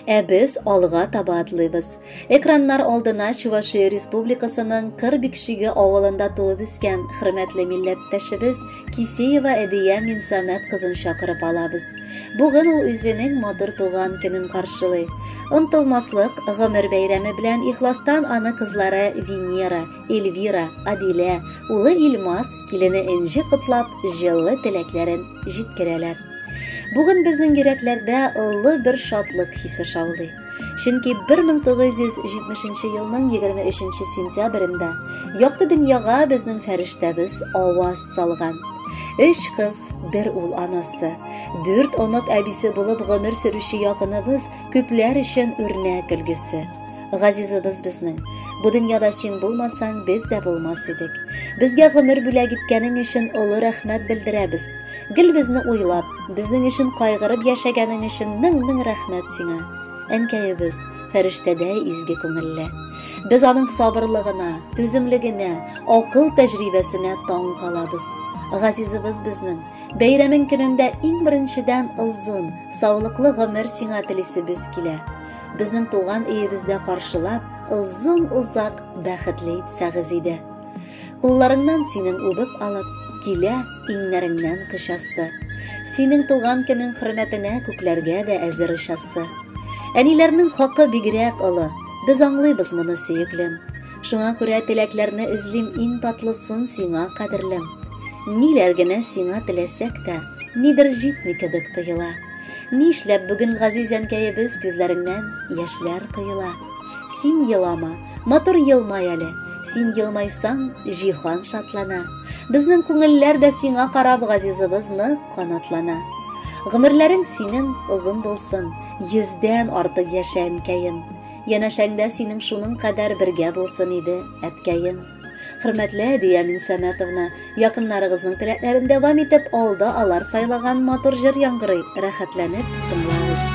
Ә без алга таба атлыйбыз. Экраннар алдына Чувашия Республикасының Кыр Бикшиге авылында туып үскән хөрмәтле милләттәшебез Кисеева Әдия Минсамәт кызын чакырып алабыз. Бүген ул үзенең матур туган көнен каршылый. Онтылмаслык гомер бәйрәме белән ихластан аны кызлары Венера, Эльвира, Адилә, улы Илмаз, килене Энҗе котлап, җылы теләкләрен җиткерәләр. Бүген безнең йөрәкләрдә олы бер шатлык хисе шаулый. Чөнки 1970 елның 23 сентябрендә якты дөньяга безнең фәрештәбез аваз салган. Өч кыз, бер ул анасы, дүрт онык әбисе булып гомер сөрүче якыныбыз күпләр өчен үрнәк өлгесе. Газизыбыз безнең. Бу дөньяда син булмасаң, без дә булмас идек. Безгә гомер бүләк иткәнең өчен олы рәхмәт белдерәбез. Гел безне уйлап, безнең өчен кайгырып яшәгәнең өчен мең-мең рәхмәт сиңа. Әнкәебез, фәрештәдәй изге күңелле. Без аның сабырлыгына, түземлегенә, акыл тәҗрибәсенә таң калабыз. Газизыбыз безнең, бәйрәмең көнендә иң беренчедән озын, саулыклы гомер сиңа телисебез килә. Безнең туган өебездә каршылап, озын-озак бәхетле итсәгез иде. Кулларыңнан синең үбеп алып, килә иңнәреңнән кочасы. Синең туган көнең хөрмәтенә күкләргә дә әзер очасы. Әниләрнең хакы бигрәк олы, без аңлыйбыз моны, сөеклем. Шуңа күрә теләкләрне эзлим иң татлысын сиңа, кадерлем. Ниләр генә сиңа теләсәк тә, нидер җитми кебек тоела. Нишләп бүген газиз әнкәебез күзләреңнән яшьләр коела? Син елама, матур елмай әле. Син елмайсаң, җиһан шатлана. Безнең күңелләр дә сиңа карап газизыбыз нык канатлана. Гомерләрең синең озын булсын, йөздән артык яшә, әнкәем. Янәшәңдә синең шуның кадәр бергә булсын иде, әткәем. Хөрмәтле Әдия Минсәмәтовна, якыннарыгызның теләкләрен дәвам итеп, алда алар сайлаган матур җыр яңгырый, рәхәтләнеп тыңлагыз.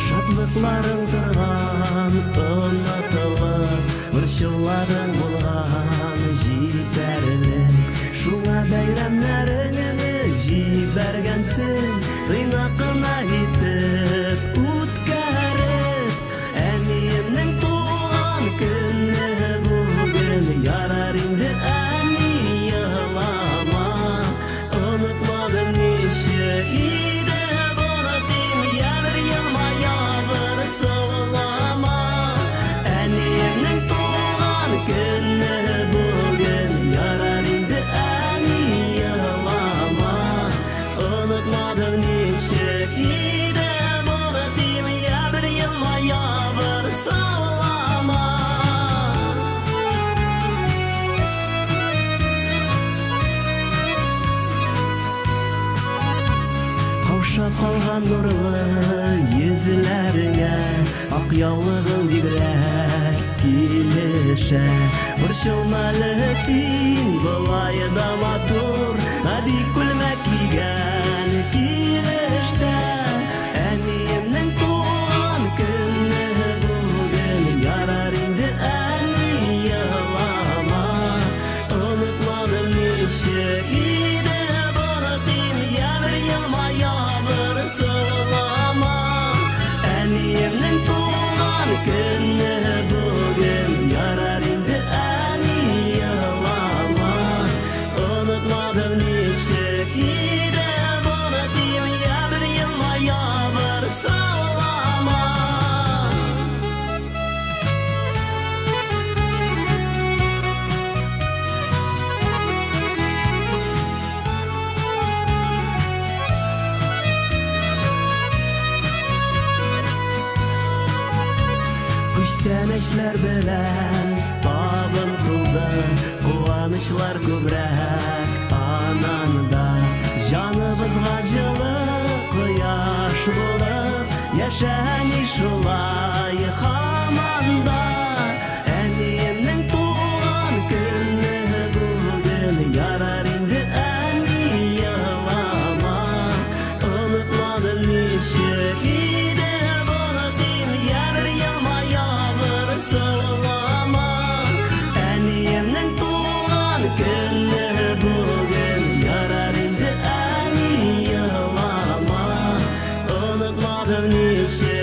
Шатлыкларың торган онытылып, борчуларың булган җитәрлек. Шуңа бәйрәмнәреңне җибәргәнсең, тыйнак кына итеп үткәреп. Әниемнең туган көне бүген, ярар инде әни елама. Онытмадым ничек иде бары дим, я бер елмая, бер саулама. Әниемнең туган көне бүген, ярар инде әни елама. Онытмадым ничек иде бары дим, я бер елмая, бер саулама. Каушап калган нурлы йөзләреңә ак яулыгың бигрәк килешә. Борчылма әле син, болай да матур, гади күлмәк кигән килештә. Әниемнең туган көне бүген, ярар инде әни елама. Онытмадым ничек иде бары дим, я бер елмая, бер сылама. Әниемнең туган көне бүген, ярар инде әни елама. Онытмадым ничек иде бары дим, я бер елмая, бер сылама. Күчтәнәчләр белән табын тулды, куанычлар күбрәк ананда. Җаныбызга җылы кояш булып, яшә әни шулай һаман да. Әниемнең туган көне бүген, ярар инде әни елама. Онытмадым ничек иде бары дим, я бер елмая, бер сылама. Ничек